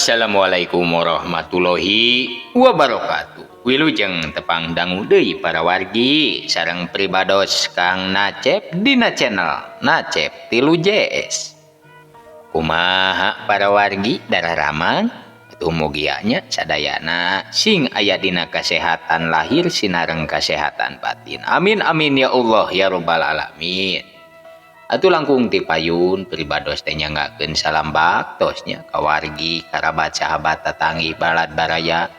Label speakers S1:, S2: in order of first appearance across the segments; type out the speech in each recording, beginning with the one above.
S1: Assalamualaikum warahmatullahi wabarakatuh. Wilujeng tepang dangu deui para wargi sareng pribados Kang Nacep dina channel Nacep Tilu JS. Kumaha para wargi darah ramang? Atuh mugia nya sadayana sing aya dina kasehatan lahir sinareng kasehatan batin. Amin amin ya Allah ya robbal alamin. Atuh langkung ti payun pribados teh nyanggakeun salam baktos nya ka wargi, karabat, sahabat, tatanggi, balad, baraya,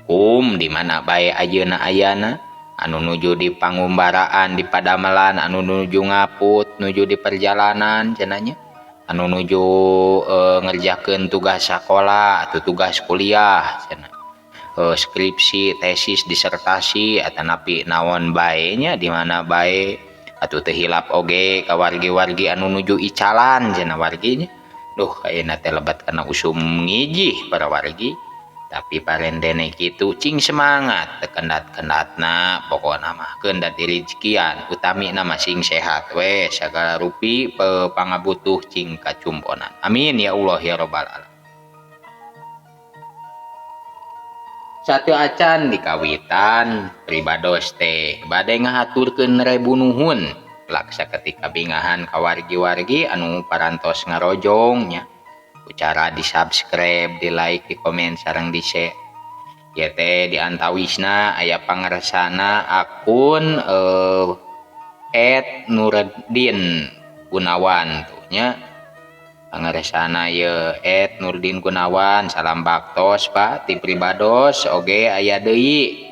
S1: kum di mana bae ayeuna ayana, anu nuju di pangumbaraan, di padamelan, anu nuju ngaput, nuju di perjalanan cenah nya, anu nuju ngerjakeun tugas sakola atau tugas kuliah cenah, skripsi, tesis, disertasi, atanapi naon bae nya, di mana bae. Atuh teu hilap oge ka wargi-wargi anu nuju icalan cenah wargi nya. Duh, ayeuna teh lebet kana usum ngijih para wargi, tapi parendene kitu cing semangat teu kendat-kendatna, pokona mah keun da dirizkian, utamina mah sing sehat we, sagala rupi pangabutuh cing kacumponan. Amin ya Allah ya robbal alamin. Sateu acan dikawitan pribados teh bade ngahaturkeun rebu nuhun laksa ketika bingahan ka wargi-wargi anu parantos ngarojong nya ku cara di subscribe, di like, di komen sareng di share. Ieu teh di antawisna aya pangersana akun @Nurdin Gunawan tuh nya. Pangersana ieu @Nurdin Gunawan, salam baktos Pak ti pribados. Oge aya deui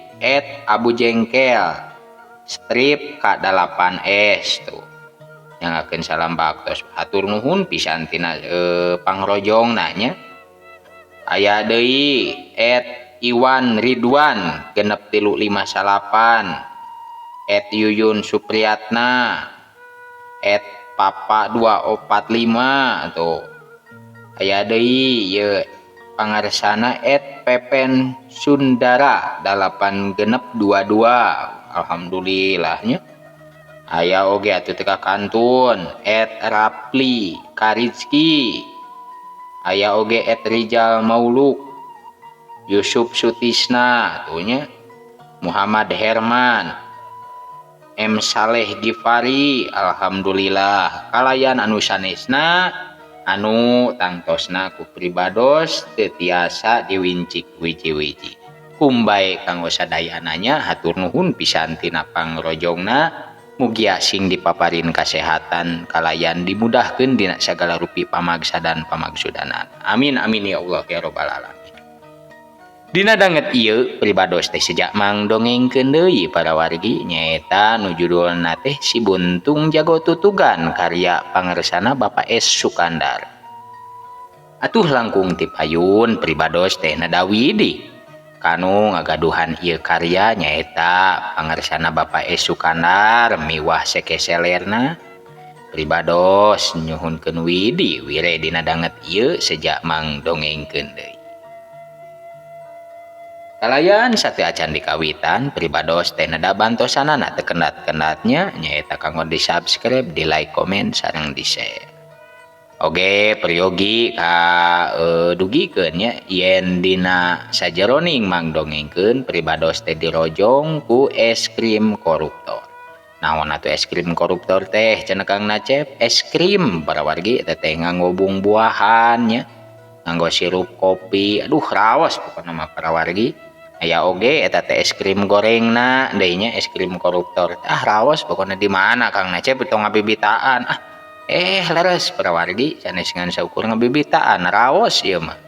S1: @Abu Jengkel strip K8S tuh nyanggakeun salam baktos, hatur nuhun pisan tina pangrojongna nya. Aya deui @Iwan Ridwan 6359, @Yuyun Supriyatna, @Papa245 tuh. Aya deui ieu pangarsana @Pepen Sundara 8622, alhamdulillah nya. Aya oge atuh teu kakantun @Rapli Karizki, aya oge @Rijal Mauluk, Yusuf Sutisna tuh nya, Muhammad Herman, M Saleh Gifari, alhamdulillah kalayan anu sanesna anu tangtosna ku pribados teu tiasa diwincik wiji-wiji. Kumbae kanggo sadayana nya, hatur nuhun pisan tina pangrojongna, mugia sing dipaparin kasehatan kalayan dimudahkeun dina sagala rupi pamagsa dan pamagsudanan. Amin amin ya Allah ya robbal alamin. Dina danget ieu pribados teh sejak mang dongengkeun deui para wargi, nyaeta nu judulna teh Si Buntung Jago Tutugan karya pangersana Bapak S Sukandar. Atuh langkung ti payun pribados teh nadawidi kanu ngagaduhan ieu karya nyaeta pangersana Bapak S Sukandar miwah sekeselerna. Pribados nyuhunkeun widi wire dina danget ieu sejak mang dongengkeun deui. Kalayan sateu acan dikawitan pribados teh neda bantosanana teu kendat-kendatnya nyaeta kanggo di subscribe, di like, komen sareng di share. Oge peryogi ka dugikeun nya yen dina sajeroning mang dongengkeun pribados teh dirojong ku es krim koruptor. Naon atuh es krim koruptor teh cenah Kang Nacep? Es krim para wargi teh teh nganggo bumbuahan nya, nganggo sirup kopi, aduh raos pokona mah para wargi. Aya oge eta teh es krim gorengna deui nya, es krim koruptor. Ah raos pokona. Di mana Kang Nacep tong ngabibitaan? Ah leres para wargi, sanes ngan saukur ngabibitaan, raos ieu mah.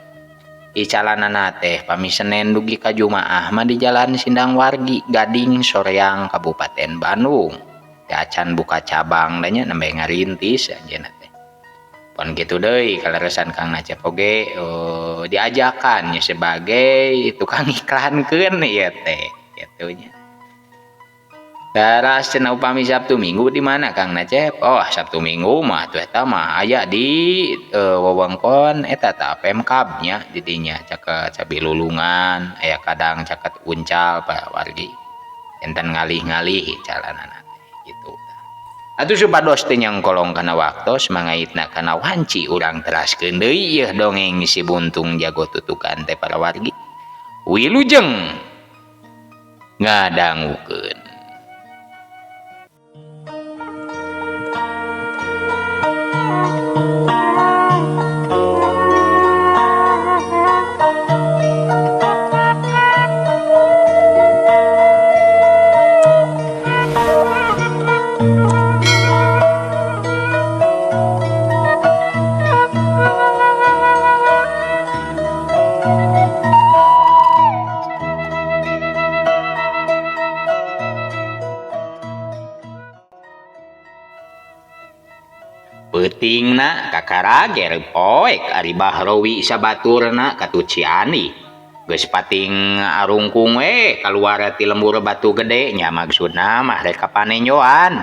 S1: Icalanana teh pami Senen dugi ka Jumaah mah di Jalan Sindang Wargi, Gading, Soreang, Kabupaten Bandung. Teu acan buka cabang da nya, nembe ngarintis anjeunna teh. Pon kitu deui kaleresan Kang Nacep oge diajakan nya sebagai tukang iklankeun ieu teh kitu nya. Teras cenah upami Sabtu Minggu di mana Kang Nacep? Oh, Sabtu Minggu mah tuh eta mah aya di wewengkon eta tah Pemkab nya, di dinya caket Sabilulungan, aya kadang caket Uncal para wargi. Enten ngalih-ngalih jalanana teh gitu. Atuh supados teu nyangkolong kana waktos mangaitna kana wanci urang teraskeun deui yeuh dongeng si buntung jago tutukan teh para wargi. Wilujeng ngadangukeun. Peutingna kakarager poek ari Bahrowi sabaturna katu Ciani. Geus pating arungkung we kaluar ti lembur Batu Gede nya maksudna mah rek ka panenjoan.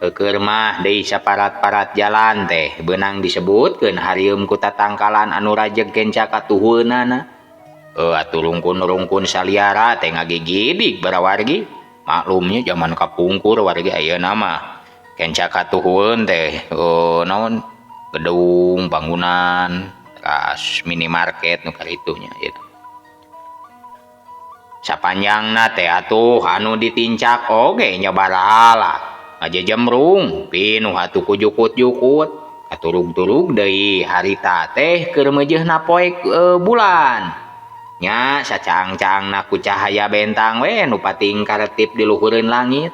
S1: Eueur mah deui saparat-parat jalan teh beunang disebutkeun harieum ku tatangkalan anu rajeg kenca katuhueunana. Atuh rungkun-rungkun saliara teh ngagigidig barawargi. Maklumnya zaman kapungkur wargi ayeuna mah kenca katuhueun teh naon gedung bangunan teras minimarket nu karitu nya ieu. Sapanjangna teh atuh anu ditincak oge nya barala ngajejemrung pinuh atuh ku jukut-jukut katurug-turug deui harita teh keur meujeuhna poek bulan. Nya sacaang-caangna ku cahaya bentang we nu pating karetip di luhureun langit.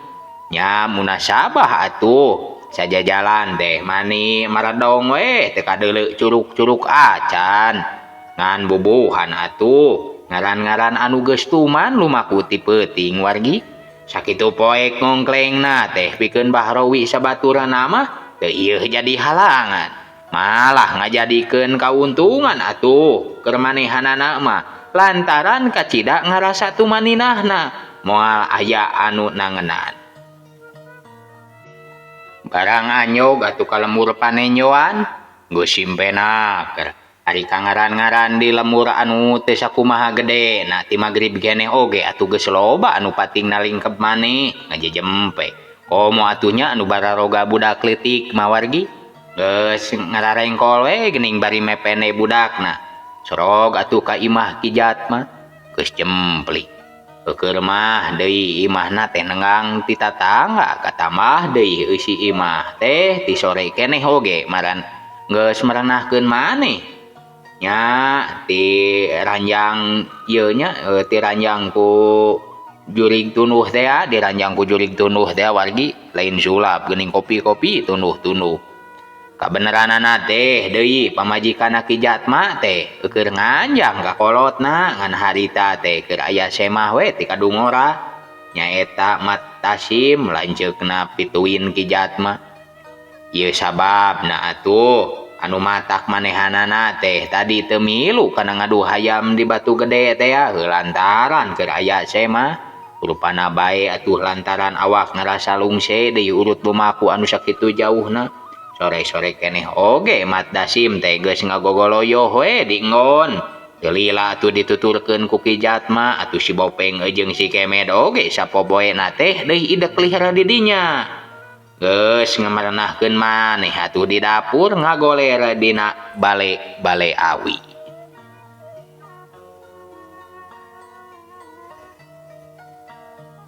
S1: Nya munasabah atuh sajajalan teh mani maredong we teu kadeuleu curug-curug acan. Ngan bubuhan atuh ngaran-ngaran anu geus tuman lumaku ti peuting wargi. Sakitu poek ngongklengna teh pikeun Bahrowi sabaturanna mah teu ieuh jadi halangan. Malah ngajadikeun kauntungan atuh keur manehanana mah lantaran kacida ngarasa tumaninahna moal aya anu nangenan. Barang anyog atuh ka lembur panenjoan geus simpenaker. Ari kangaran-ngaran di lembur anu teu sakumaha gede na ti magrib keneh oge atuh geus loba anu pating nalingkep maneh ngajejempe. Komo atuh nya anu bararoga budak leutik mah wargi geus ngararengkol we geuning bari mepende budakna. Sorog atuh ka imah Ki Jatma geus jemplik. Eueur mah deui imahna teh nenggang ti tatangga katamah deui eusi imah teh ti sore keneh oge maran geus merenahkeun maneh. Nya ti ranjang ieu nya ti ranjang ku jurig tunduh teh di ranjang ku jurig tunduh teh wargi lain sulap geuning kopi-kopi tunduh-tunduh. Kabeneranana teh deui pamajikanna Ki Jatma teh keur nganjang ka kolotna ngan harita teh keur aya semah we ti kadungora. Nyaeta Mat Tasim lanceukna pituin Ki Jatma. Ieu sababna atuh anu matak manehanana teh tadi teu milu kana ngadu hayam di Batu Gede teh lantaran keur aya semah. Rupana bae atuh lantaran awak ngarasa lungse deui urut lumaku anu sakitu jauhna. Sore-sore keneh oge Mat Dasim teh geus ngagogoloyoh we di enggon. Teu lila atuh dituturkeun ku Ki Jatma atuh si Bopeng jeung si Kemed oge sapopoena teh deui idek liher di dinya. Geus ngamarenahkeun maneh atuh di dapur ngagoler dina bale-bale awi.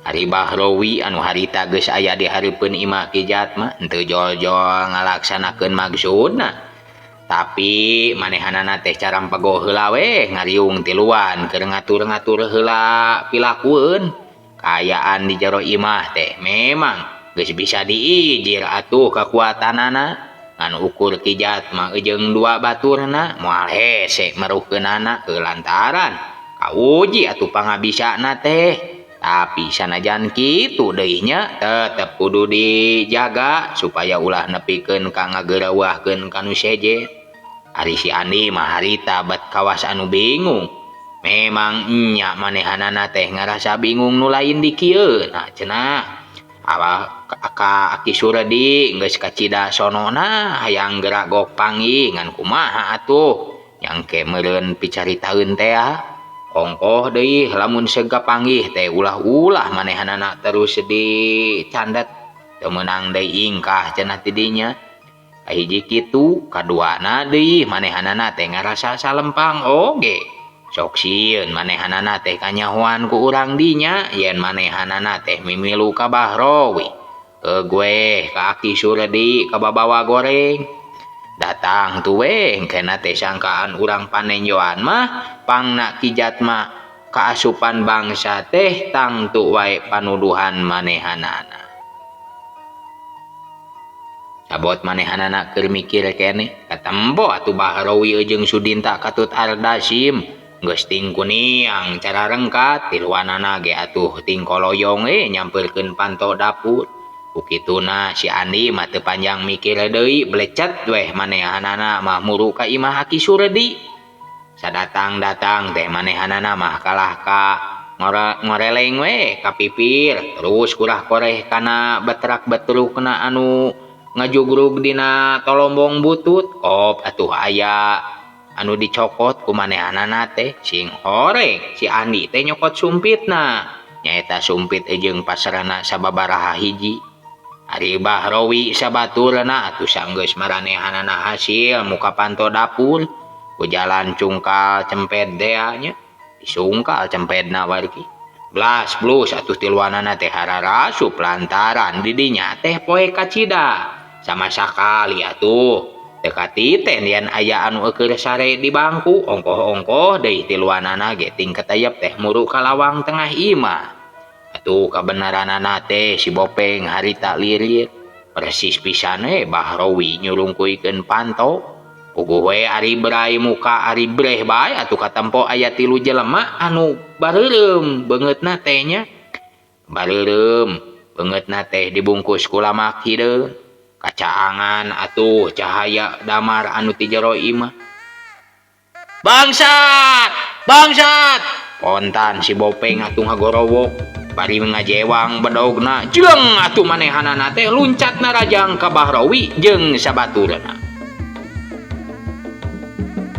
S1: Ari Bahrowi anu harita geus aya di hareupeun imah Ki Jatma henteu jol-jol ngalaksanakeun maksudna. Tapi manehanana teh carampego heula we ngariung tiluan keur ngatur-ngatur heula pilakueun. Kaayaan di jero imah teh memang geus bisa diijir atuh kakuatanana. Ngan ukur Ki Jatma jeung dua baturna moal hese meruhkeunana lantaran kauji atuh pangabisana teh. Tapi sanajan kitu deui nya tetep kudu dijaga supaya ulah nepikeun ka ngageureuwahkeun ka nu sejen. Ari si Andi mah harita bet kawas anu bingung. Memang nya manehanana teh ngarasa bingung nu lain di kieu nah cenah. Abah ka Aki Suredi geus kacida sonona hayang geura gok panggih ngan kumaha atuh nyangke meureun picaritaeun teh. Ongkoh deui lamun seug kapanggih teh ulah-ulah manehanana terus dicandet. Teu meunang deui ingkah cenah ti dinya. Kahiji kitu, kaduana deui manehanana teh ngarasa salempang oge. Sok sieun manehanana teh kanyahoan ku urang dinya yen manehanana teh mimilu ka Bahrowi. Eueuh ka Aki Surdi kababawa goreng. Datang tuh we engkena teh sangkaan urang panenjoan mah pangna Kijat mah kaasupan bangsa teh tangtu wae panuduhan manehanana. Sabot manehanana keur mikir keneh katempo atuh Bahrowi jeung Sudinta katut Ardasim geus ting kuniang cara rengkat tiluanana ge atuh ting koloyong we nyampeurkeun panto dapur. Ku kituna si Andi mah teu panjang mikir deui blecet weh manehanana mah muru ka imah Aki Surdi. Sadatang-datang teh manehanana mah kalah ka ngoreleng we ka pipir terus kurah-koreh kana betrak-betrukna anu ngajugrug dina tolombong butut kop atuh aya anu dicokot ku manehanana teh sing horeng si Andi teh nyokot sumpitna nyaeta sumpit jeung pasrana sababaraha hiji. Ari Bahrowi sabaturna atuh sanggeus maranehanana hasil muka panto dapur ku jalan cungkal cemped dea nya disungkal cempedna wargi blas blus atuh tiluanana teh hararasup lantaran di dinya teh poe kacida sama sakali atuh teu katiten yen aya anu eueur sare di bangku ongkoh-ongkoh deui tiluanana ge ting ketayep teh muru ka lawang tengah imah. Atuh kabenaranana teh si Bopeng harita lirir persis pisan we Bahrowi nyurungkuikeun panto puguh we ari berai muka ari breh bae atuh katempo aya tilu jelema anu bareureum beungeutna teh nya bareureum beungeutna teh dibungkus ku lamak hideung kacaangan atuh cahaya damar anu ti jero imah. Bangsat bangsat kontan si Bopeng atuh ngagorowok bari ngajewang bedogna jeleng atuh manehanana teh luncat narajang ka Bahrowi jeung sabaturna.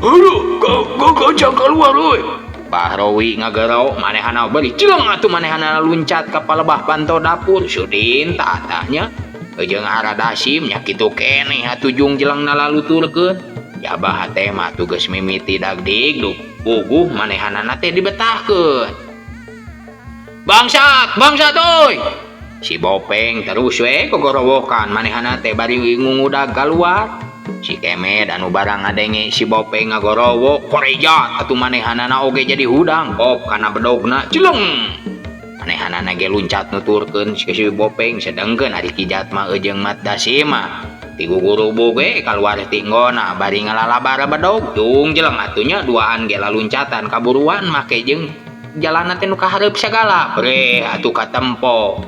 S1: Aduh, kau keluar euy. Bahrowi ngagero manehana bari jeleng atuh manehana luncat ka palebah panto dapur Sudin tatahnya jeung Aradasim nya kitu keneh atuh jung jelengna laluturkeun. Jabah teh mah atuh geus mimiti dagdigdug puguh manehanana teh dibetahkeun. Bangsat, bangsat euy. Si Bopeng terus we gogorowokan manehana teh bari ngungudag kaluar. Si Kemed anu barang ngadenge si Bopeng ngagorowok korejat atuh manehanana oge jadi hudang kop kana bedogna jeleng. Manehanana ge luncat nuturkeun si Bopeng sedengkeun ari Kijat mah jeung Mat Dasim mah digugurubug we kaluar ti nggona bari ngalalabar bedog tung jeleng atuh nya duaan ge laluncatan kaburuan make jeung jalana teh nu kahareup sagala breh atuh katempo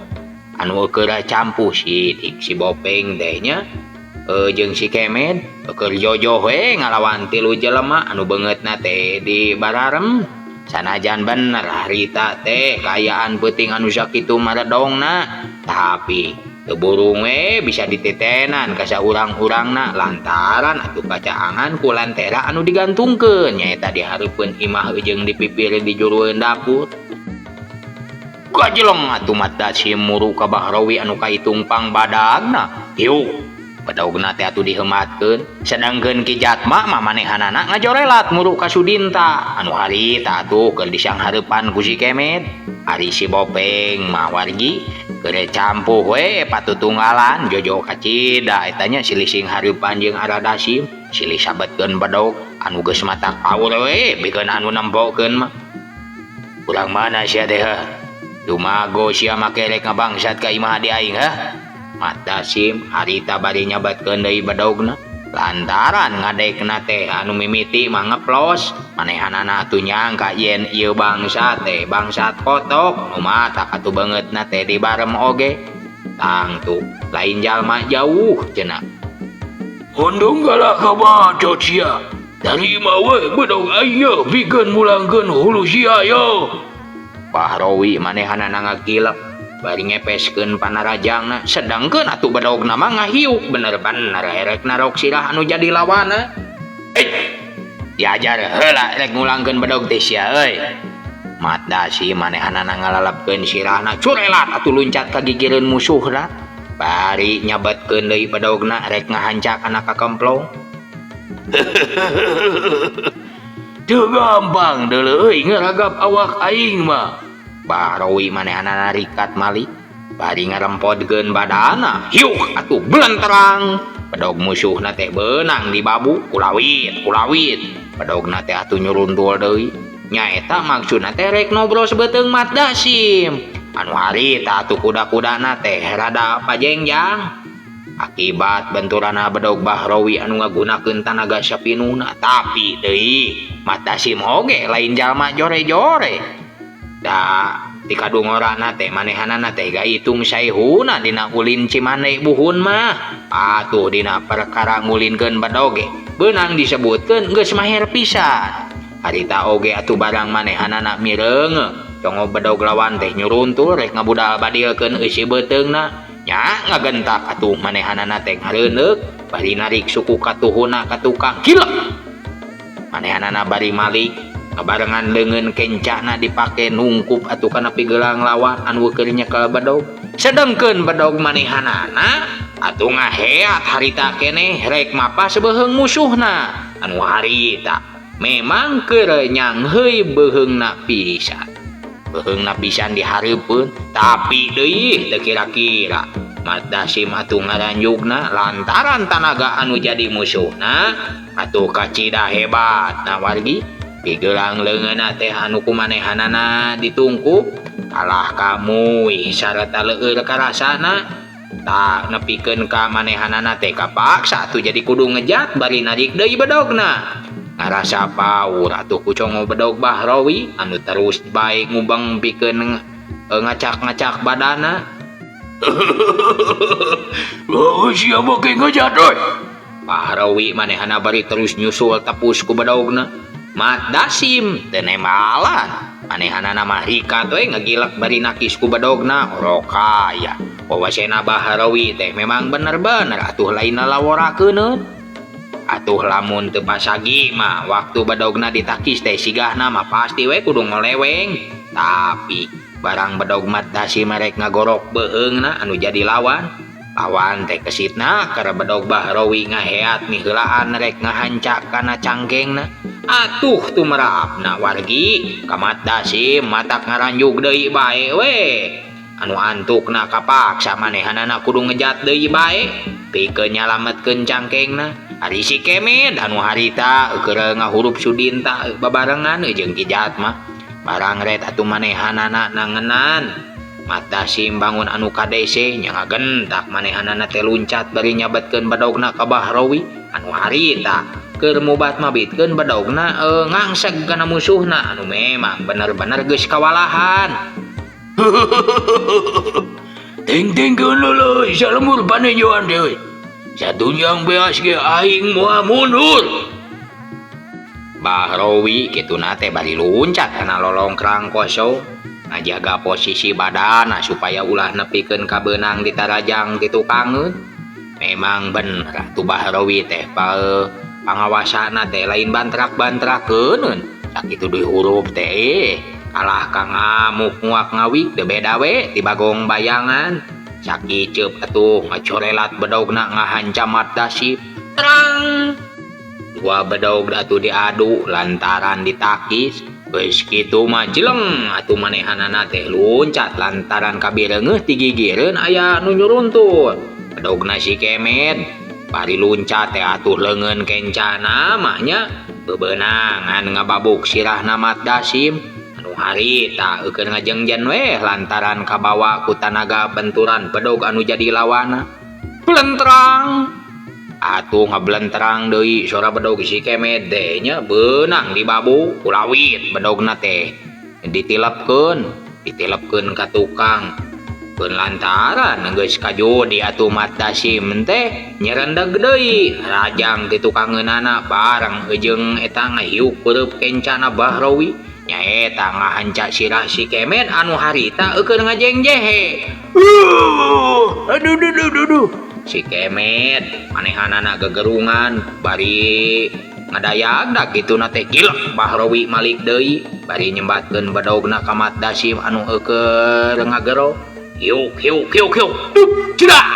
S1: anu keur campuh si Bopeng teh nya jeung si Kemed keur jojoh we ngalawan tilu jelema anu beungeutna teh di bararem sanajan bener harita teh kaayaan peuting anu sakitu maredongna tapi teu burung we bisa dititenan ka saurang-urangna lantaran atuh kacaangan ku lantera anu digantungkeun nyaeta di hareupeun imah jeung di pipir di jurueun dapur. Gajeleng atuh Mat Dasim muru ka Bahrowi anu kaitung pangbadagna hiuk bedogna teh atuh dihematkeun sedangkeun Ki Jatma mah manehanana ngajorelat muru ka Sudinta anu harita atuh keur disanghareupan ku si Kemed. Ari si Bopeng mah wargi keur campuh we patutunggalan jojo kacida eta nya silih sing hareupan jeung Aradasim silih sabetkeun bedog anu geus mata kaur we pikeun anu nempokeun mah. Urang mana sia teh heuh? Dumago sia make rek ngabangsat ka imah di aing heuh? Mat Dasim harita bari nyabatkeun deui bedogna lantaran ngadekna teh anu mimiti mah ngeplos manehanana atuh nyangka yen ieu bangsa teh bangsat kotok nu matak atuh beungeutna teh dibarem oge tangtu lain jalma jauh cenah.
S2: Hondong galak kabacot sia tarima we bedog aing ye pikeun mulangkeun hulu sia yo.
S1: Bahrowi manehanana ngagilep bari ngepeskeun panarajangna sedangkeun atuh bedogna mah ngahiuk bener-bener erek narok sirah anu jadi lawanna. Diajar heula rek ngulangkeun bedog teh sia euy. Mat Dasim manehanana ngalalapkeun sirahna curelat atuh luncat ka gigireun musuhna. Bari nyabetkeun deui bedogna rek ngahanca kana kakemplong.
S2: Teu gampang deuleu euy ngaragap awak aing mah.
S1: Bahrawi manehanana rikat malik bari ngarempodkeun badana. Hiuk atuh belenterang. Bedog musuhna teh beunang dibabu kulawit kulawit. Bedogna teh atuh nyuruntul deui. Nyaeta maksudna teh rek nobros beuteung Mat Dasim. Anu harita atuh kuda-kudana teh rada pajengjang. Akibat benturana bedog Bahrawi anu ngagunakeun tanaga sapinuhna, tapi deui Mat Dasim oge lain jalma jore-jore. Da ti kadungorana teh manehanana teh gaitung saihuna dina ulin Cimande buhun mah. Atuh dina perkara ngulinkeun bedog ge beunang disebutkeun geus maher pisan. Harita oge atuh barang manehanana mireungeung. Congo bedog lawan teh nyuruntul rek ngabudal badilkeun eusi beuteungna. Nya ngagentak atuh manehanana teh ngareundeuk bari narik suku katuhuna ka tukang gila. Manehanana bari malik ngabarengan leungeun kencana dipake nungkup atuh kana pigelang lawan anu keur nyekel bedog. Sedengkeun bedog manehanana atuh ngaheat harita keneh rek mapas beuheung musuhna anu harita memang keur nyangheui beuheungna pisan. Beuheungna pisan dihareupeun tapi deui teu kira-kira Mat Dasim atuh ngaranjugna lantaran tanaga anu jadi musuhna atuh kacida hebat na wargi pigelang leungeunna teh anu kumanehanana ditungkup kalah kamuih sarta leueur karasana tak nepikeun ka manehanana teh kapaksa atuh jadi kudu ngejat bari narik deui bedogna. Ngarasa paur atuh ku congo bedog Bahrawi anu terus bae ngubeng pikeun ngacak-ngacak badana.
S2: Oh, sia make ngejat euy.
S1: Bahrawi manehana bari terus nyusul tepus ku bedogna. Mat Dasim teu nembalan. Manehanana mah rikat we ngagilek bari nakis ku bedogna orokaya. Wawasena Bahrawi teh memang bener-bener atuh lain lalaworakeun. Atuh lamun teu pasagi mah waktu bedogna ditakis teh sigahna mah pasti we kudu ngoleweng. Tapi barang bedog Mat Dasim rek ngagorok beuheungna anu jadi lawan. Lawan teh kesitna keur bedog Bahrawi ngaheat miheulaan rek ngahanca kana cangkengna. Atuh tumerapna wargi ka Mat Dasim matak ngaranjug deui bae we. Anu antukna kapaksa manehanana kudu ngejat deui bae pikeun nyalametkeun cangkengna. Ari si Kemed anu harita keur ngahurup sudinta babarengan jeung Ki Jatma. Barang ret atuh manehanana nangenan. Mat Dasim bangun anu kadese nya ngagentak manehanana teh luncat bari nyabetkeun bedogna ka Bahrawi anu harita keur mubat mabitkeun bedogna ngangseg kana musuhna anu memang bener-bener geus kawalahan.
S2: Ting-tingkeun leuleui salemur panenjoan teh euy. Satunjang beas ge aing moal mundur.
S1: Bahrawi kituna teh bari luncat kana lolongkrang kosong ngajaga posisi badana supaya ulah nepikeun kabeunang ditarajang ti tukangeun. Memang bener atuh Bahrawi teh pangawasana teh lain bantrak-bantrakeun. Sakitu dihurup teh kalah ka ngamuk nguak ngawik teu beda we ti bagong bayangan. Sakiceup atuh ngacorelat bedogna ngahanca Mat Dasim. Terang. Dua bedog atuh diadu lantaran ditakis. Geus kitu mah jeleng atuh manehanana teh luncat lantaran kabireungeuh tigigireun aya nu nyuruntul. Bedogna si Kemed bari luncat teh atuh leungeun kencana mah nya bebeunangan ngababuk sirahna Mat Dasim. Anu harita eukeun ngajengjen we lantaran kabawa ku tanaga benturan bedog anu jadi lawana. Blentrang. Atuh ngablentrang deui sora bedog si Kemed teh nya beunang dibabu kulawit bedogna teh ditilepkeun, ditilepkeun ka tukang. Keun lantaran geus kajudi atuh Mat Dasim teh nyerendeg deui rajang ti tukangeunana bareng jeung eta ngahiuk peureub kencana Bahrawi. Nyaeta ngahanca sirah si Kemed anu harita eukeun ngajengjehe.
S2: Aduh duh duh duh duh.
S1: Si Kemed manehanana gegerungan bari ngadayagdag kituna teh gilek Bahrawi malik deui bari nyembatkeun bedogna ka Mat Dasim anu eukeun ngagero. Hiuk hiuk hiuk hiuk dup cedak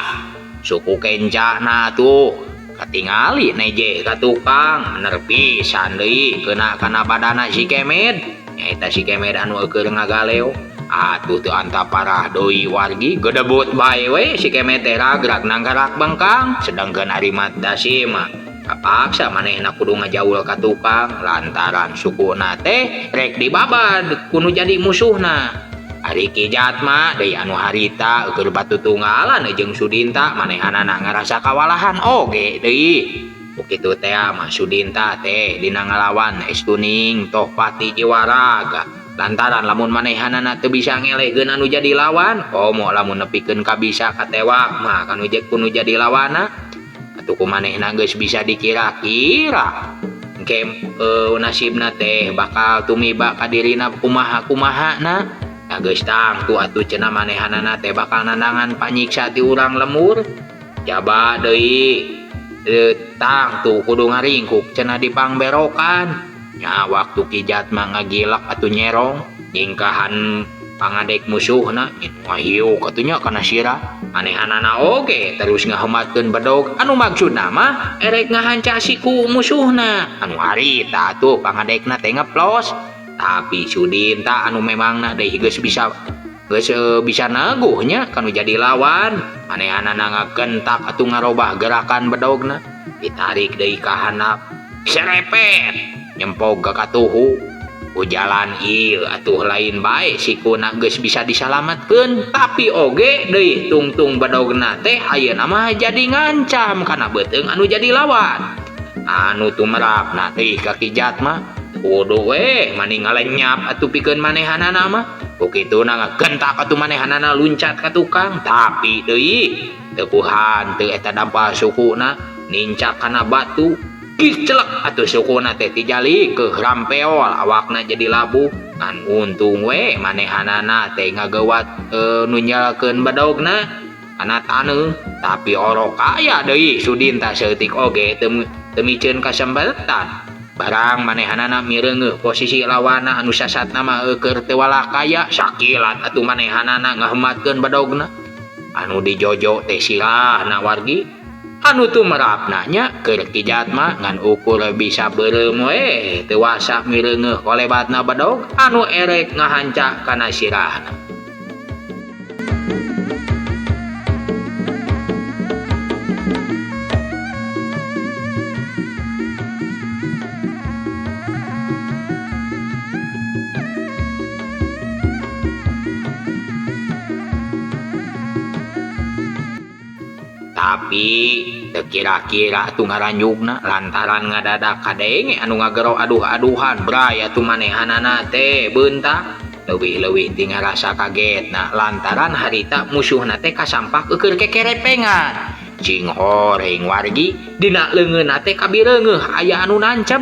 S1: suku kencana tuh katingali neje ka tukang bener pisan deui keuna kana badana si Kemed nyaeta si Kemed anu eukeun ngagaleo atuh teu anta parah deui wargi gedebut bae we si Kemed teh ragrag nangkarak bengkang sedangkeun ari Mat Dasim mah kapaksa manehna kudu ngajaul ka tukang lantaran sukuna teh rek dibabad kudu jadi musuhna. Ari Ki Jatma deui anu harita eukeun batutunggalan jeung Sudinta manehanana ngarasa kawalahan oge deui. Ku kitu teh mah Sudinta teh dina ngalawan estuning Tohpati Jiwaraga lantaran lamun manehanana teu bisa ngelehkeun anu jadi lawan komo lamun nepikeun ka bisa katewak mah kanu kudu jadi lawanna atuh ku manehna geus bisa dikira-kira engke nasibna teh bakal tumiba ka dirina kumaha-kumahana. Nah geus tangtu atuh cenah manehanana teh bakal nandangan panyiksa ti urang lemur jaba deui tangtu kudu ngaringkuk cenah dipangberokan nya waktu Ki Jatma ngagilak atuh nyerong nyingkahan pangadek musuhna ngahiuk atuh nya kana sirah manehanana oge terus ngahematkeun bedog anu maksudna mah erek ngahanca siku musuhna anu harita atuh pangadekna teh ngeplos. Tapi Sudinta anu memangna deui geus bisa neguhnya kanu jadi lawan manehanana ngagentak atuh ngarobah gerakan bedogna ditarik deui ka handap serepet nyempog ka katuhu ku jalan ieu atuh lain bae sikuna geus bisa disalametkeun tapi oge deui tungtung bedogna teh ayeuna mah jadi ngancam kana beuteung anu jadi lawan anu tumerapna deui ka Ki Jatma kudu we mani ngalenyap atuh pikeun manehanana mah ku kituna ngagentak atuh manehanana luncat ka tukang tapi deui teu kuhan teu eta dampal sukuna nincak kana batu kicelek atuh sukuna teh tijali ke rampeol awakna jadi labuh ngan untung we manehanana teh ngagewat nu nyalakeun bedogna kana taneuh tapi orok aya deui Sudinta saeutik oge teu miceun kasempetan barang manehanana mireungeuh posisi lawana anu sasatna mah eukeun teu walakaya sakilat atuh manehanana ngahematkeun bedogna anu dijojo teh sirahna wargi anu tumerapna nya keur Ki Jatma ngan ukur bisa beureum we teu wasa mireungeuh kolebatna bedog anu erek ngahanca kana sirahna. Tapi teu kira-kira atuh ngaranjugna lantaran ngadadak kadenge anu ngagero aduh-aduhan bray atuh manehanana teh beuntak leuwih-leuwih ti ngarasa kagetna lantaran harita musuhna teh kasampak eukeun kekerepengan cing horeng wargi dina leungeunna teh kabireungeuh aya anu nancep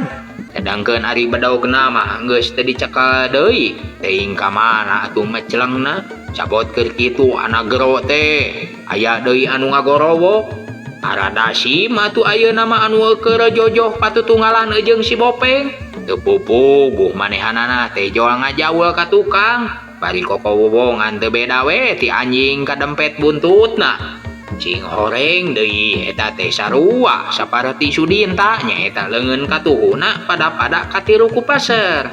S1: sedangkeun ari bedogna mah geus teu dicekel deui teuing ka mana atuh mecelengna cabot keur kitu anak gero teh aya deui anu ngagorowo Aradasim atuh ayeuna mah anu keur jojoh patutunggalan jeung si Bopeng teu pupuguh manehanana teh jol ngajaul ka tukang bari kokowowongan teu beda we ti anjing kadempet buntutna cing horeng deui eta teh sarua saparti Sudinta nyaeta leungeun katuhuna pada-pada katiru ku paser.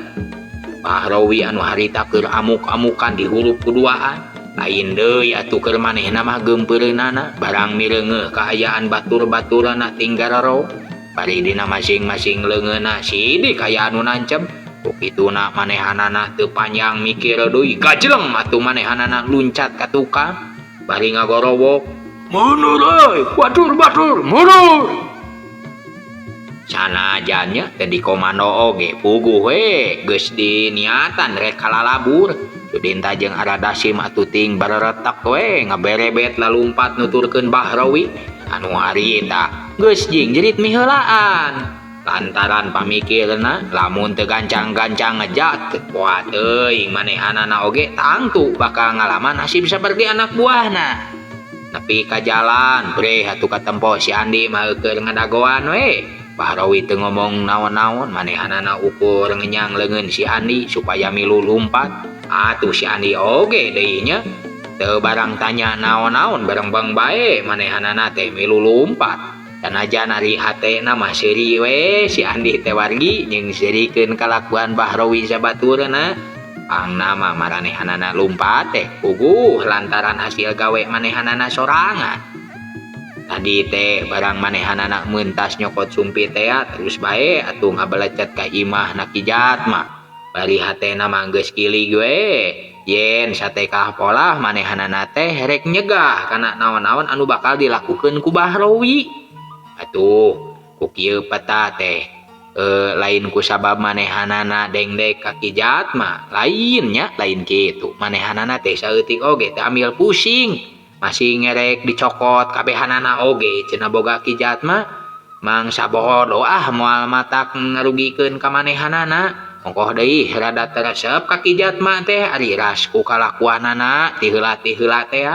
S1: Bahrawi anu harita keur amuk-amukan di hurup kuduaan lain deui atuh keur manehna mah geumpereunana barang mireungeuh kaayaan batur-baturana tinggararo bari dina masing-masing leungeunna sidik aya anu nancep ku kituna manehanana teu panjang mikir deui gajleng atuh manehanana luncat ka tukang bari ngagorowok
S2: mundur euy batur-batur mundur
S1: sanajannya teh dikomando oge puguh we geus diniatan rek kalalabur Sudinta jeung Aradasim atuh ting bareretak we ngaberebet lalumpat nuturkeun Bahrawi anu harita geus jing jerit miheulaan lantaran pamikirna lamun teu gancang-gancang ngejat poa teuing manehanana oge tangtu bakal ngalaman nasib saperti anak buahna nepi ka jalan breh atuh katempo si Andi mah keur ngadagoan we Bahrawi teu ngomong naon-naon manehanana ukur ngenyang leungeun si Andi supaya milu lumpat atuh si Andi oge deui nya Teu barang tanya naon-naon bareng-beng bae manehanana teh milu lumpat. Sanajan ari hatena mah seuri we si Andi teh wargi jeung seurikeun kalakuan Bahrowi sabaturna. Pangna mah maranehanana lumpat teh puguh lantaran hasil gawe manehanana sorangan. Tadi teh barang manehanana mentas nyokot sumpit teh terus bae atuh ngabelecet ka imah na Ki Jatma. Bari hatena mah geus kilig we. Yen satekah polah manehanana teh rek nyegah kana naon-naon anu bakal dilakukeun ku Bahrowi. Atuh ku kieu peta teh lain ku sabab manehanana dengdek ka Ki Jatma, lain nya lain kitu. Manehanana teh saeutik oge teh ambil pusing, masih ngerek dicokot kabehanana oge cenah boga Ki Jatma. Mangsa bodoh ah moal matak ngarugikeun ka manehanana. Ongkoh deui rada teresep ka Ki Jatma teh ari ras ku kalakuanana ti heula-ti heula teh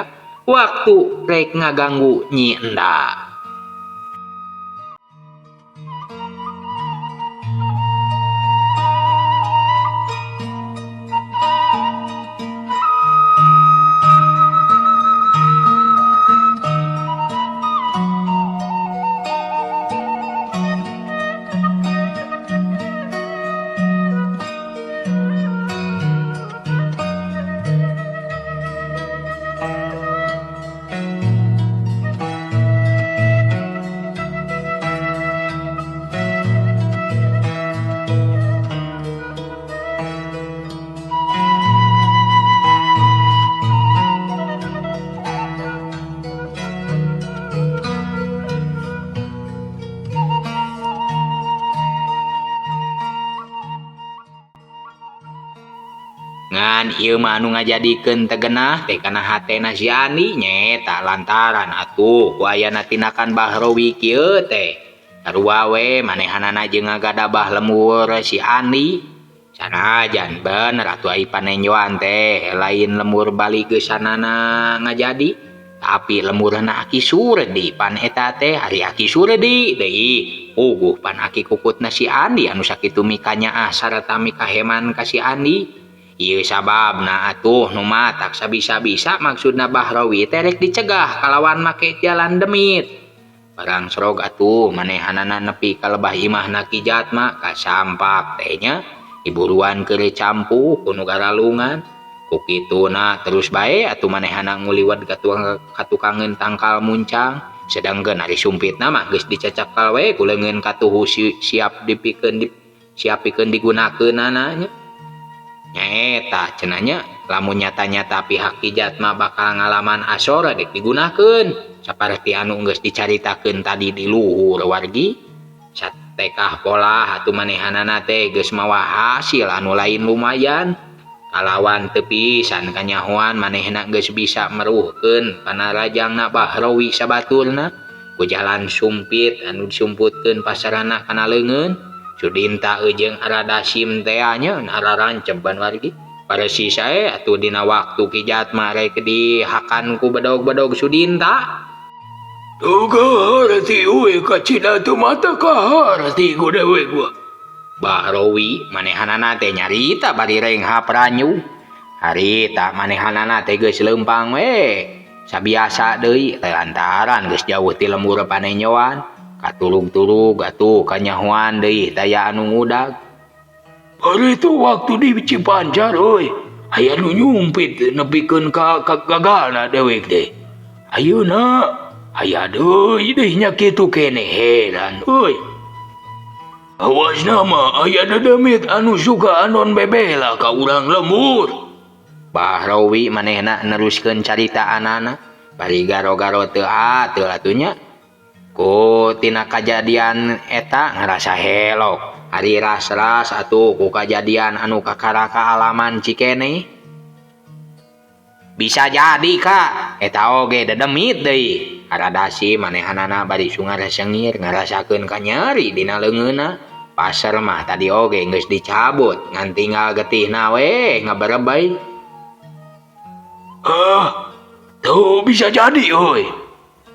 S1: waktu rek ngaganggu Nyi Enda. Ngan ieu mah anu ngajadikeun teu genah teh kana hatena si Andi nyaeta lantaran atuh ku ayana tindakan Bahrowi kieu teh. Sarua we manehanana jeung ngagadabah lembur si Andi. Sanajan bener atuh ai panenjoan teh lain lembur bali geusanana ngajadi, tapi lemburna Aki Surdi pan eta teh ari Aki Surdi deui puguh pan aki kukutna si Andi anu sakitu mikanyaah sarta mikaheman ka si Andi. Ieu sababna atuh nu matak sabisa-bisa maksudna Bahrowi teh rek dicegah kalawan make jalan demit. Barang serog atuh manehanana nepi ka lebah imahna Ki Jatma kasampak teh nya iburuan keur campuh ku nu garalungan. Ku kituna terus bae atuh manehana nguliwat ka tukangeun tangkal muncang. Sedangkeun ari sumpitna mah geus dicecekal we ku leungeun katuhu siap dipikeun siap pikeun digunakeunana nya. Nyaeta cenah nya lamun nyata-nyata pihak Ki Jatma bakal ngalaman asor dek digunakeun saperti anu geus dicaritakeun tadi di luhur wargi. Satekah polah atuh manehanana teh geus mawa hasil anu lain lumayan. Kalawan teu pisan kanyahoan manehna geus bisa meruhkeun panarajangna Bahrowi sabaturna ku jalan sumpit anu disumputkeun pasarana kana leungeun. Sudinta jeung Aradasim teh nya araranceb ban wargi. Paresis sae atuh dina waktu Ki Jatma rek dihakan ku bedog-bedog Sudinta.
S2: Tuh kaharti we kacida teu mata kaharti ku dewe gua.
S1: Bahrowi manehanana teh nyarita bari renghap ranyu. Harita manehanana teh geus leumpang we. Sabiasa deui lantaran geus jauh ti lembur panenjoan. Katulug-tulug atuh kanyahoan deui taya anu ngudag.
S2: Ari itu waktu di Cipancar euy, aya nu nyumpit nepikeun ka gagalna dewek teh. Ayeuna aya deui deui nya kitu keneh heran euy. Awasna mah aya dedemit anu suka anon bebela ka urang lembur.
S1: Bahrowi manehna neruskeun caritaanana bari garo-garo teu ateul atuh nya. Ku tina kajadian eta ngarasa helok. Ari ras-ras atuh ku kajadian anu kakara kaalaman Cikene. Bisa jadi Kak, eta oge dedemit deui. Aradasi manehanana bari sungar sengir ngarasakeun kanyeri dina leungeunna. Pasar mah tadi oge geus dicabut, ngan tinggal getihna we ngaberebay.
S2: Ah, tuh bisa jadi euy.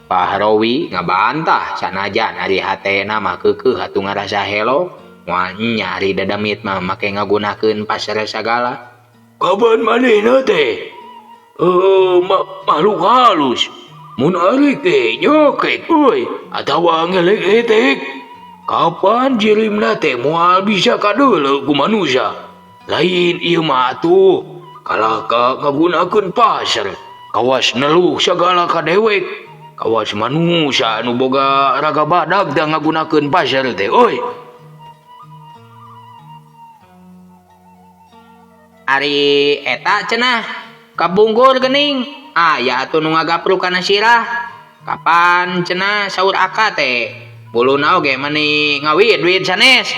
S1: Bahrowi ngabantah sanajan ari hatena mah keukeuh atuh ngarasa helo. Moal nya ari dedemit mah make ngagunakeun pasar sagala.
S2: Kapan manehna teh? Makhluk halus mun arek teh nyokek euy atawa ngelek-etek. Kapan jirimna teh moal bisa kadeuleu ku manusia. Lain ieu mah atuh kalah ka ngagunakeun pasar kawas neluh sagala ka dewek. Kawas manusia anu boga raga badag da ngagunakeun pasar teh euy.
S1: Ari eta cenah kabungkur geuning aya atuh nu ngagapruk kana sirah. Kapan cenah saur aka teh buluna oge mani ngawid-wid sanes.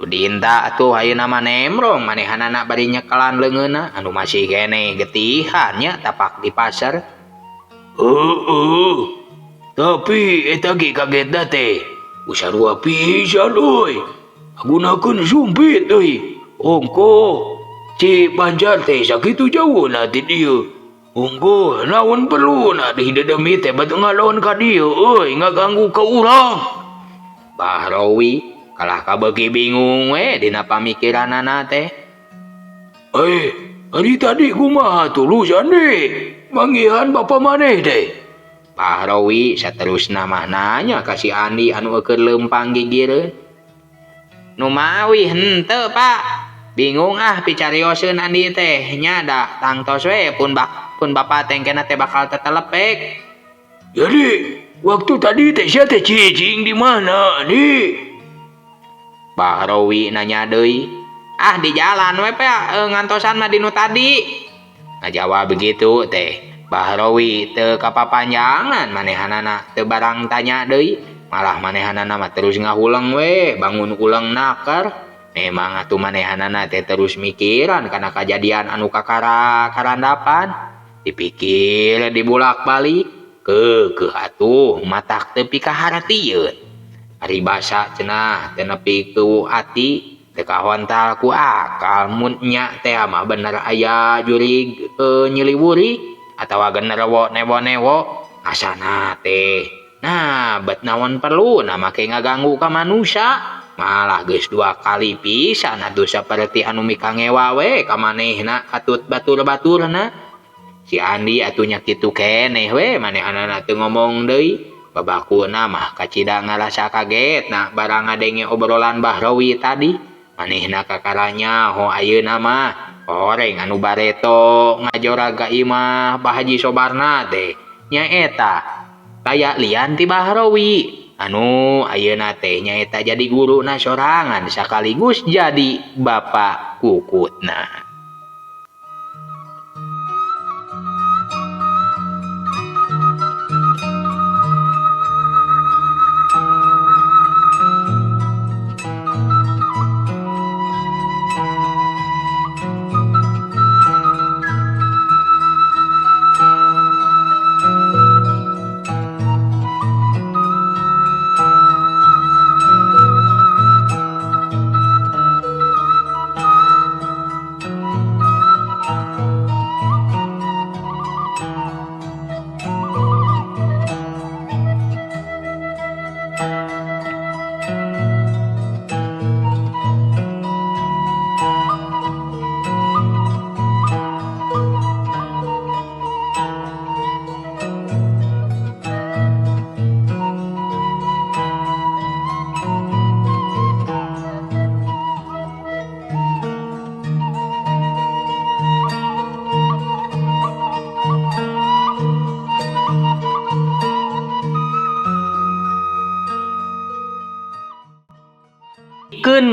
S1: Sudinta atuh ayeuna mah nemrong manehanana bari nyekelan leungeunna anu masih keneh getihan nya tapak di pasar.
S2: Heeh. Tapi eta ge kagetna teh sarua pisan euy. Ngagunakeun sumpit euy. Ongkoh Cipancar teh sakitu jauhna ti dieu. Ongkoh naon perluna di dedemi teh batu ngalon ka dieu euy ngaganggu ka urang.
S1: Bahrowi kalah kabeuki bingung we dina pamikiranana teh.
S2: Ari tadi kumaha tulus ande manggihan bapa maneh teh.
S1: Bahrowi saterusna mah nanya ka si Andi anu eukeun leumpang gigireun. Nu mawi henteu Pak. Bingung ah picarioseun Andi teh nya da tangtos we pun bapa teh engkena teh bakal tetelepek.
S2: Jadi waktu tadi teh sia teh cicing di mana nih?
S1: Bahrowi nanya deui. Ah di jalan we Pak, ngantosan mah dinu tadi. Ngajawab begitu teh. Bahrowi teu kapapanjangan manehanana teu barang tanya deui, malah manehanana mah terus ngahuleng we, bangun ulang nakar. Memang atuh manehanana teh terus mikiran kana kajadian anu kakara karandapan. Dipikir dibulak-balik, keukeuh atuh matak teu pikahartieun. Ari basa cenah teu nepi ku ati, teu kahontal ku akal mun nya teh mah bener aya jurig nyiliwuri atawa genderuwo newo-newo asana teh. Nah, bet naon perluna make ngaganggu ka manusia. Malah geus dua kali pisan atuh saperti anu mikangewa we ka manehna katut batur-baturna. Si Andi atuh nya kitu keneh we manehanana teu ngomong deui. Babakuna mah kacida ngarasa kaget nah barang ngadenge obrolan Bahrowi tadi. Manehna kakaranya ho ayeuna mah horeng anu bareto ngajorag ka imah Pak Haji Sobarna teh nyaeta kaya lian ti Bahrowi. Anu ayeuna teh nyaeta jadi guruna sorangan sakaligus jadi bapak kukutna.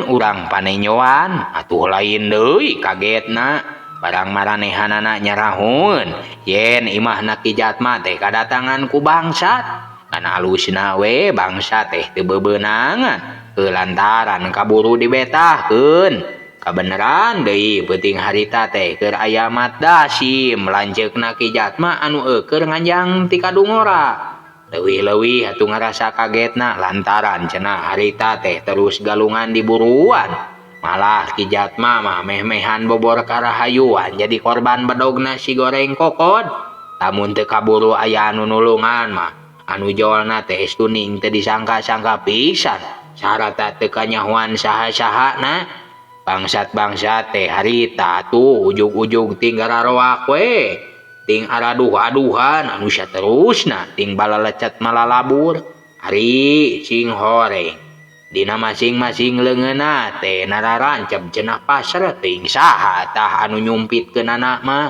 S1: Urang panenyoan atuh lain deui kagetna barang maranehanana nyarahun yen imahna Ki Jatma teh kadatangan ku bangsat kana alusna we bangsa teh teu bebeunangan lantaran kaburu dibetahkeun kabeneran deui peuting harita teh keur aya Mat Dasim lanceukna Ki Jatma anu eukeun nganjang ti kadungora. Leuwih-leuwih atuh ngarasa kagetna lantaran cenah harita teh terus galungan di buruan. Malah Ki Jatma mah meh-mehan bobor karahayuan jadi korban bedogna si goreng kokod. Lamun teu kaburu aya anu nulungan mah anu jolna teh estuning teu disangka-sangka pisan. Sarata teu kanyahoan saha-sahana. Bangsat-bangsat teh harita tuh ujug-ujug tinggal roak we. Ting araduh-aduhan anu saterusna ting balalecet malalabur ari sing horeng. Dina masing-masing leungeunna teh nararancep cenah pasrah ting saha tah anu nyumpitkeunana mah.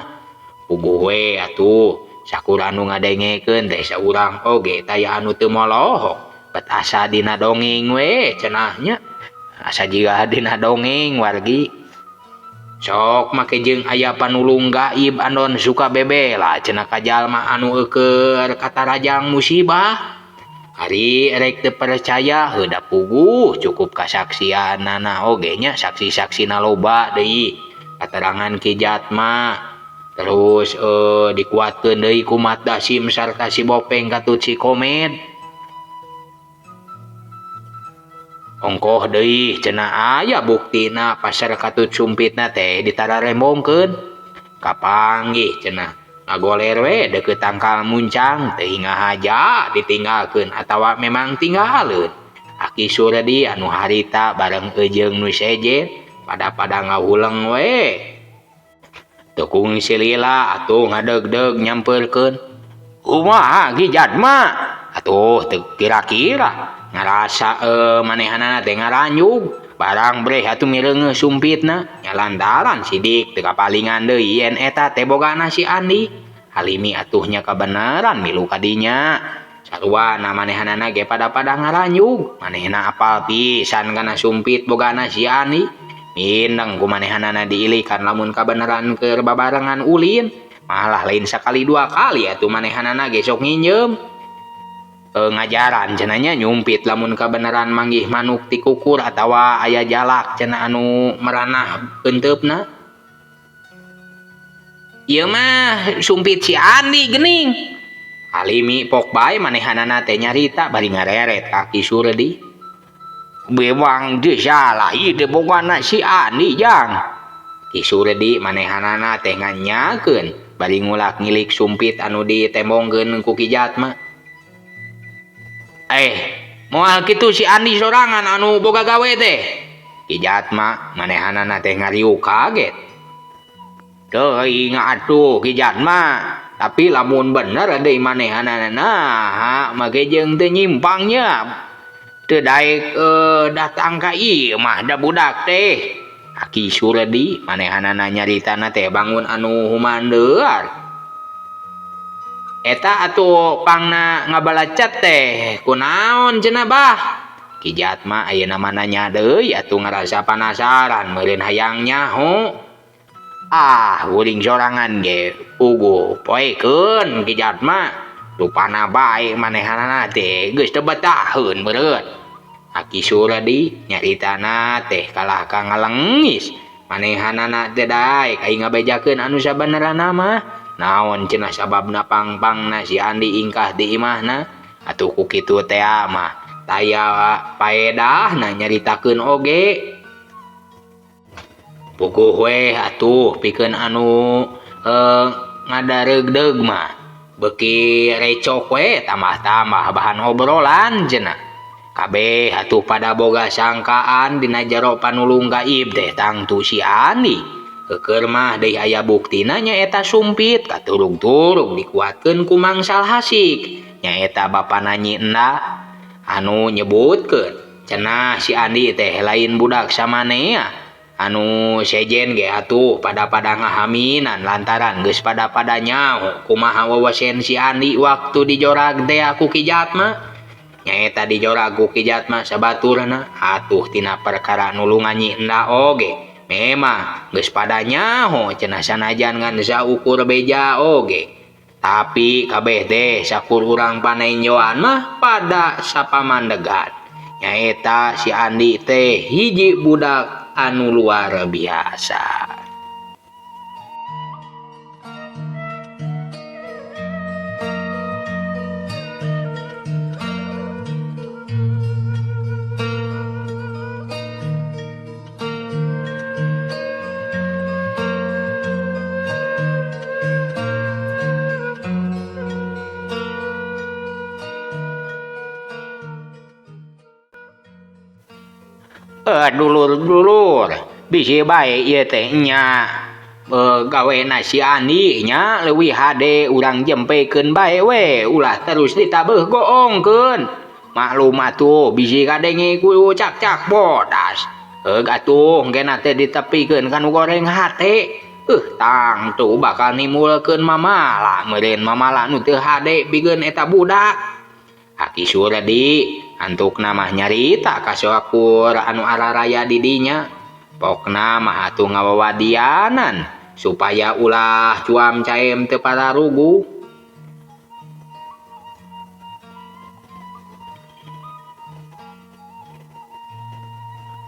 S1: Puguh we atuh sakur anu ngadengekeun teh saurang oge taya anu teu molohok. Bet asa dina dongeng we cenah nya. Asa jiga dina dongeng wargi. Sok make jeung aya panulung gaib andon suka bebela cenah ka jalma anu eueur katarajang musibah. Ari rek teu percaya heuh da puguh cukup kasaksianana oge nya saksi-saksina loba deui. Katerangan Ki Jatma terus dikuatkeun deui ku Mat Dasim sarta si Bopeng katut si Komed. Ongkoh deui cenah aya buktina pasar katut sumpitna teh ditararembongkeun. Kapanggih cenah ngagoler we deukeut tangkal muncang teu hingahaja ditinggalkeun atawa memang tinggaleun. Aki Surdi anu harita bareng eujeung nu sejen pada-pada ngahuleng we. Teu kungsi lila atuh ngadeugdeug nyampeurkeun. Kumaha Ki Jatma? Atuh teu kira-kira ngarasa manehanana teh ngaranjug barang breh atuh mireungeuh sumpitna nya lantaran sidik teu kapalingan deui yen eta teh bogana si Andi. Halimi atuh nya kabeneran milu kadinya sarua manehanana ge pada-pada ngaranjug manehna apal pisan kana sumpit bogana si Andi. Mindeng ku manehanana diilikan lamun kabeneran keur babarengan ulin malah lain sakali dua kali atuh manehanana ge sok nginjem. Ngajaran cenah nya nyumpit lamun kabeneran manggih manuk ti kukur atawa aya jalak cenah anu meranah enteupna. Ieu mah sumpit si Andi geuning. Halimi pok bae manehanana teh nyarita bari ngareret ka Ki Surdi. Bewang teu salah ieu teh bogana si Andi jang. Ki Surdi manehanana teh nganyakeun bari ngulak ngilik sumpit anu ditembongkeun ku Ki Jatma. Moal kitu si Andi sorangan anu boga gawe teh. Ki Jatma manehanana teh ngariuk kaget. Teuing atuh Ki Jatma, tapi lamun bener deui manehanana nah make jeung teu nyimpang nya. Teu daek datang ka ieu mah da budak teh. Aki Surdi manehanana nyaritana teh bangun anu humandeur. Eta atuh pangna ngabalacet teh kunaon cenah bah. Ki Jatma ayeuna mah nanya deui atuh ngarasa panasaran meureun hayang nyaho. Ah, uring sorangan ge puguh poekeun Ki Jatma. Rupana bae manehanana teh geus teu betaheun meureun. Aki Surdi nyaritana teh kalah ka ngalengis. Manehanana teh daek aing ngabejakeun anu sabenerna mah. Naon cenah sababna pang-pangna si Andi ingkah di imahna atuh ku kitu teh mah taya paedahna nyaritakeun oge. Puguh we atuh pikeun anu ngadareugdeug mah beuki recok we tambah-tambah bahan obrolan cenah. Kabeh atuh pada boga sangkaan dina jero panulung gaib teh tangtu si Andi. Keukeur mah deui aya buktina nyaeta sumpit katurug-turug dikuatkeun ku Mang Salhasik nyaeta bapana Nyi Enda anu nyebutkeun cenah si Andi teh lain budak samanea anu sejen ge atuh pada-pada ngahaminan lantaran geus pada-pada nyaho kumaha wewesen si Andi waktu dijorag teh ku Ki Jatma nyaeta dijorag ku Ki Jatma sabaturna atuh tina perkara nulungan Nyi Enda oge memang geus pada nyaho cenah sanajan ngan saukur beja oge tapi kabeh teh sakur urang panenjoan mah pada sapamandegan nyaeta si Andi teh hiji budak anu luar biasa. Dulur-dulur bisi bae ieu teh nya. Gawena si Andi nya leuwih hade urang jempekeun bae we ulah terus ditabeuh goongkeun. Maklum atuh bisi kadenge ku cak-cak bodas. Heug atuh engkena teh ditepikeun ka nu goreng hate. Tangtu bakal nimbulkeun mamala meureun mamala nu teu hade pikeun eta budak. Aki Surdi antukna mah nyarita ka sakur anu araraya di dinya. Pokna mah atuh ngawawadianan supaya ulah cuam caem teu pararuguh.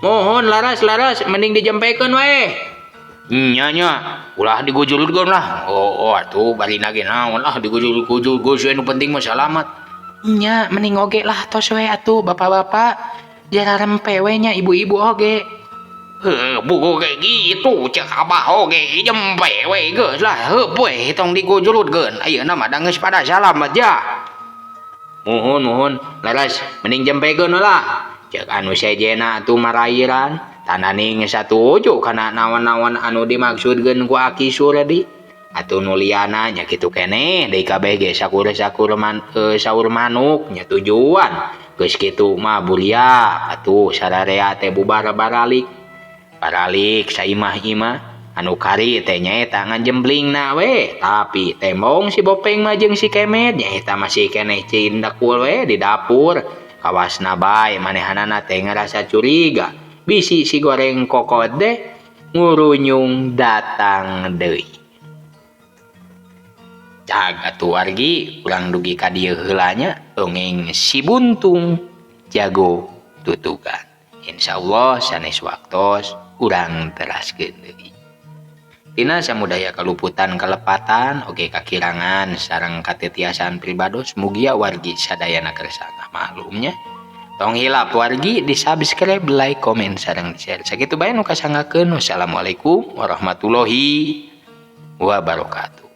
S1: Mohon laras-laras mending dijempekeun we. Nya nya ulah digujurkeun lah. Oh, atuh bari ge naon lah digujur-gujur geus we nu penting mah salamat. Nya mending oge lah tos we atuh bapak-bapak jara rempe we nya ibu-ibu oge. Heuh buku ge gitu cek abah oge jempe we geus lah heup we tong digujurkeun ayeuna mah da geus pada salamat ja. Muhun muhun laras mending jempekeun lah. Cek anu sejena atuh marairan tananing satuju kana naon-naon anu dimaksudkeun ku Aki Surdi. Atuh nu liana nya kitu keneh deui kabeh ge sakur-sakur saur manuk nya tujuan. Geus kitu mah bulia atuh sararea teh bubar baralik. Baralik saimah-imah anu kari teh nyaeta ngajemblingna we tapi tembong si Bopeng mah jeung si Kemet nyaeta masih keneh cindekul we di dapur. Kawasna bae manehanana teh ngarasa curiga bisi si goreng kokot deh ngurunyung datang deui. Cag atuh wargi urang dugi ka dieu heula nya dongeng si buntung jago tutugan. Insyaallah sanes waktos urang teraskeun deui. Tina samudaya kaluputan kalepatan oge kakirangan sareng katetiasaan pribados mugia wargi sadayana kersa maklumnya. Tong hilap wargi di subscribe, like, komen sareng di share. Sakitu bae nu kasanggakeun. Wassalamualaikum warahmatullahi wabarakatuh.